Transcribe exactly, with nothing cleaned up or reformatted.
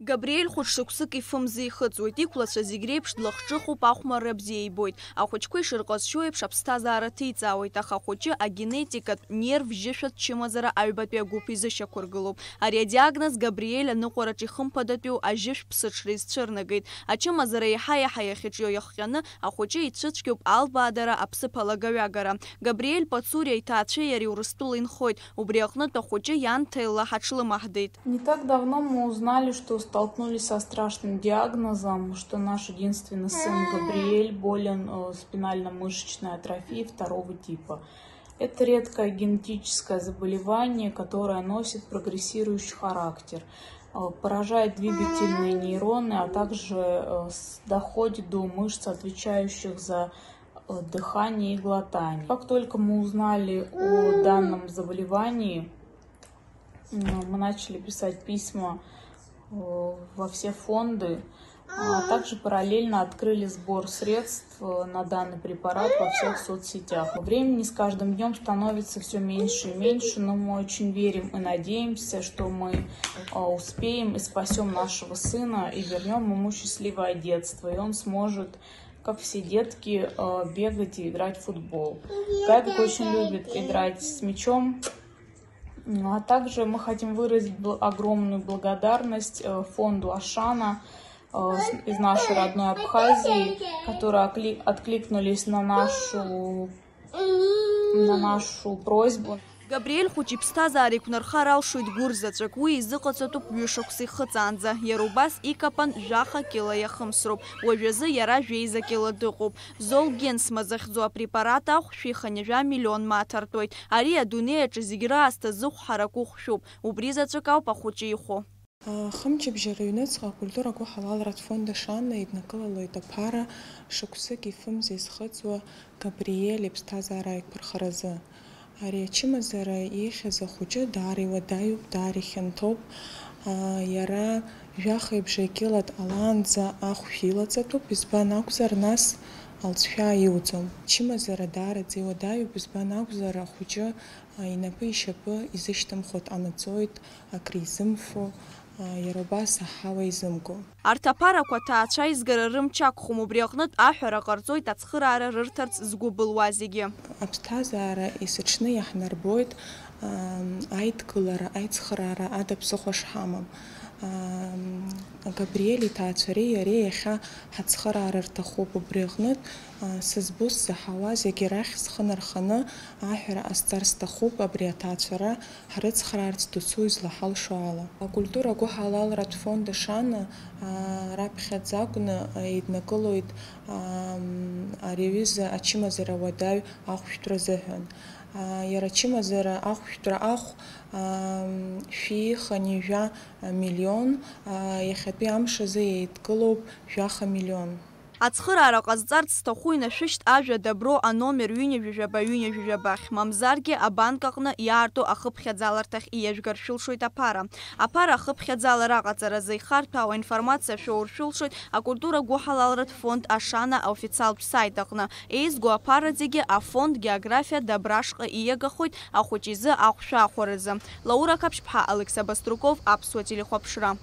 Габриель хәыҷ шықәсык ифымз ихыҵуеит, иқәлацәа зегь реиԥш длахҿыхуп, ахәмарра бзиа ибоит. Ахәыҷқәа ишырҟазшьоу еиԥш аԥсҭазаара ҭиҵаауеит, аха ахәыҷы агенетикатә нерв жьышәатә чымазара аҩбатәи агәыԥ изышьақәыргылоуп. Ари адиагноз Габриель аныҟәараҿ ихымԥадатәиу ажьышә ԥсыҽра изцәырнагеит. Ачымазара еиҳа-еиҳа иахьыҿио иахҟьаны, ахәыҷы ицәыцәгьоуп албаадара, аԥсыԥ алагаҩагара. Габриель Пацуриа иҭаацәеи иареи Урыстәыла инхоит, убри аҟнытә ахәыҷы иан Ҭелла ҳаҽлымаҳдеит. Не так давно мы узнали, что столкнулись со страшным диагнозом, что наш единственный сын Габриэль болен, э, спинально-мышечной атрофией второго типа. Это редкое генетическое заболевание, которое носит прогрессирующий характер, э, поражает двигательные нейроны, а также, э, с-, доходит до мышц, отвечающих за, э, дыхание и глотание. Как только мы узнали о данном заболевании, м, мы начали писать письма, э, во все фонды, а также параллельно открыли сбор средств, э, на данный препарат во всех соцсетях. Времени с каждым днём становится всё меньше и меньше, но мы очень верим и надеемся, что мы, э, успеем и спасём нашего сына, и вернём ему счастливое детство, и он сможет, как все детки, э, бегать и играть в футбол. Габик очень любит играть с мячом. М, а также мы хотим выразить бл-, огромную благодарность, э, фонду «Ашана», э, с-, из нашей родной Абхазии, которые окли-, откликнулись на нашу, на нашу просьбу. Габриель хәыҷ иԥсҭазаара иқәнархар алшоит гәыр заҵәык, уи изыҟаҵатәуп ҩышықәса ихыҵаанӡа, иара убас икапан жәаха кьыла иахымсроуп, уажәазы иара жәеиза кьыла дыҟоуп. Золгенсма захьӡу апрепарат ахә шәиханҩажәа миллион мааҭ артуеит. Ари адунеи аҿы зегь раасҭа зыхә ҳаракы хәшәуп. Убри заҵәык ауп ахәыҷы ихәо. Хымчыбжьа рыҩныҵҟа акультура гәыҳалалратә фонд «Ашана» еиднакылалоит аԥара шықәсык ифымз изхыҵуа Габриель иԥсҭазаара аиқәырхаразы. Ари ачымазара ихьыз ахәыҷы даара иуадаҩуп, даара ихьанҭоуп. Иара жәахеибжа кьыла дҟалаанӡа ахә шәилаҵатәуп, избан акәзар, нас алҵшәа иуӡом. Чымазара даараӡа иуадаҩуп, избан акәзар, ахәыҷы инапы ишьапы изышьҭымхуа дҟанаҵоит, акризымфо, иара убас аҳауа изымго. Арҭ аԥарақәа аҭаацәа аизгара рымч ақәхом, убри аҟнытә аҳәара ҟарҵоит ацхыраара рырҭарц згәы былуа зегьы. Аԥсҭазаара есыҽны иаҳнарбоит, ам, аидкылара, аицхыраара ада ԥсыхәа шҳамам. Ам, Габриель иҭаацәареи иареи иахьа ҳацхыраара рҭахуп, убри аҟнытә, а, сызбо сзаҳауа зегьы рахь схы нарханы аҳәара ҟасҵар сҭахуп, абри аҭаацәара ҳрыцхраарц досу излаҳалшо ала. Акультура гәыҳалалратә фонд «Ашана», аа, раԥхьаӡа акәны, аа, еиднакылоит, аа, ари аҩыза ачымазара уадаҩ ахәшәтәра азыҳәан. Аа, иара ачымазара ахәшәтәра ахә, аа, шәи хынҩажәа миллион, аа, иахьатәи амш азы еидкылоуп жәаха миллион. Ацхыраара ҟазҵарц зҭаху инашәышьҭ ажәа «Добро» аномер ҩынҩажәижәаба ҩынҩажәижәаба ахь, мамзаргьы абанк аҟны иаарту ахыԥхьаӡаларҭахь ииажәгар шәылшоит аԥара. Аԥара ахыԥхьаӡалара аҟаҵаразы ихарҭәаау аинформациа шәоур шәылшоит акультура гәыҳалалратә фонд «Ашана» аофициалтә сайт аҟны. Еизго аԥара зегьы афонд «Географиа Добрашҟа» ииагахоит ахәыҷ изы ахә шәахәаразы. Лаура Қаԥшьԥҳа, Алықьса Баструков, Аԥсуа телехәаԥшра.